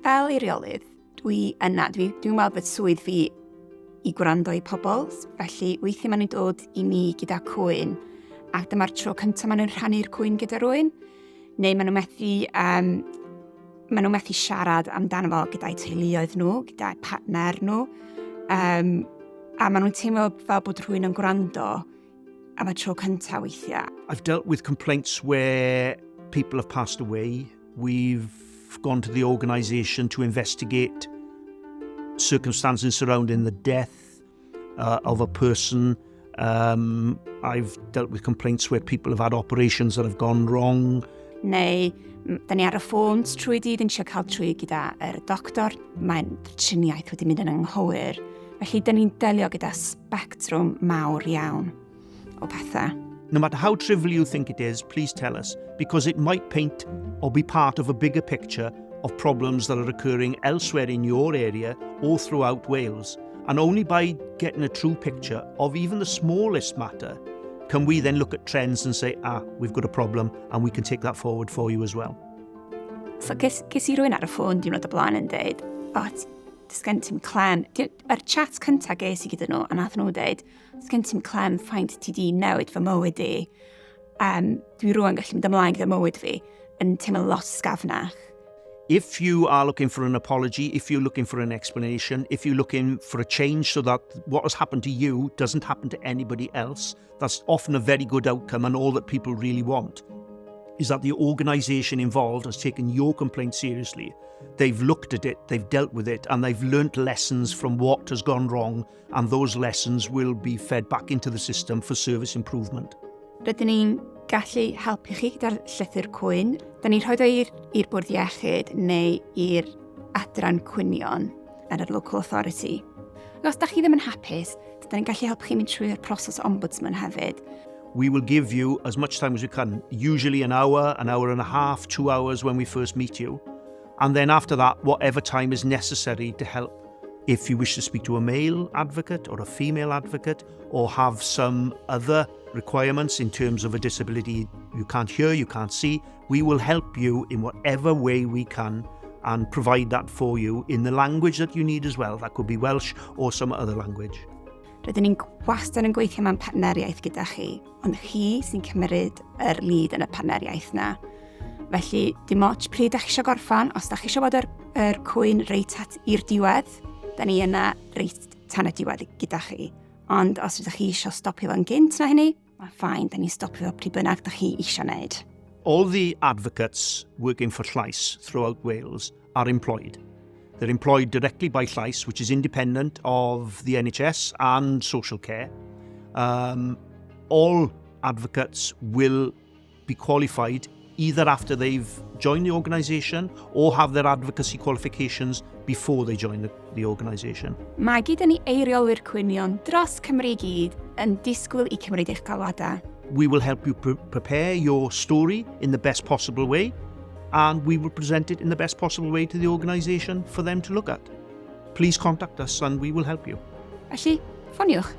Fel eiriolydd, dwi yna, dwi'n dwi weld bod swydd fi i gwrando i pobl, felly weithiau maen nhw'n dod i mi gyda cwyn, ac dyma'r tro cyntaf maen nhw'n rhannu'r cwyn gyda rhywun, neu maen nhw'n methu, um, maen nhw'n methu siarad amdano fo gyda'u teuluoedd nhw, gyda'u partner nhw, um, a maen nhw'n teimlo fel bod rhywun yn gwrando am y tro cyntaf weithiau. I've dealt with complaints where people have passed away. We've gone to the organisation to investigate circumstances surrounding the death of a person. I've dealt with complaints where people have had operations that have gone wrong. Neu, da ni ar y ffôn trwy dydd yn trio cael trwy gyda yr doctor, mae'n triniaeth wedi mynd yn anghywir. Felly, da ni'n delio gyda spectrwm mawr iawn o pethau. No matter how trivial you think it is, please tell us, because it might paint or be part of a bigger picture of problems that are occurring elsewhere in your area or throughout Wales. And only by getting a true picture of even the smallest matter can we then look at trends and say, "Ah, we've got a problem," and we can take that forward for you as well. So ges i rywun ar y ffôn diwrnod o blaen yn dweud, "O, does gen ti'm clem." Yr chat cyntaf ges i gyda nhw, a nath nhw dweud, "Does gen ti'm clem faint ti di newid fy mywyd i. Dwi rwan gallu mynd ymlaen gyda mywyd fi, yn teimlo lot sgafnach." If you are looking for an apology, if you're looking for an explanation, if you're looking for a change so that what has happened to you doesn't happen to anybody else, that's often a very good outcome, and all that people really want is that the organisation involved has taken your complaint seriously. They've looked at it, they've dealt with it, and they've learnt lessons from what has gone wrong, and those lessons will be fed back into the system for service improvement. Rydyn ni'n gallu helpu chi gyda'r llythyr cwyn. Da ni'n rhoi o i'r bwrdd iechyd neu i'r adran cwynion yn yr local authority. Ac os da chi ddim yn hapus, da ni'n gallu helpu chi mynd trwy'r proses ombudsman hefyd. We will give you as much time as we can, usually an hour, an hour and a half, 2 hours when we first meet you. And then after that, whatever time is necessary to help. If you wish to speak to a male advocate or a female advocate or have some other requirements in terms of a disability you can't hear, you can't see, we will help you in whatever way we can and provide that for you in the language that you need as well. That could be Welsh or some other language. Rydyn ni'n wastad yn gweithio mewn partneriaeth gyda chi, ond chi sy'n cymryd yr lead yn y partneriaeth na. Felly, dim ots pryd da chi eisiau gorffan, os da chi eisiau bod yr cwyn reit at i'r diwedd, da ni yna reit tan y diwedd gyda chi. Ond os ydych chi eisiau stopio fo'n gynt na hynny, mae'n fine, da ni'n stopio fo pryd bynnag da chi eisiau wneud. All the advocates working for Llais throughout Wales are employed. They're employed directly by Llais, which is independent of the NHS and social care. All advocates will be qualified either after they've joined the organisation or have their advocacy qualifications before they join the organisation. Mae gyda ni eiriolwyr cwynion dros Cymru i gyd yn disgwyl i cymryd eich galwadau. We will help you prepare your story in the best possible way, and we will present it in the best possible way to the organisation for them to look at. Please contact us and we will help you. Felly, ffoniwch.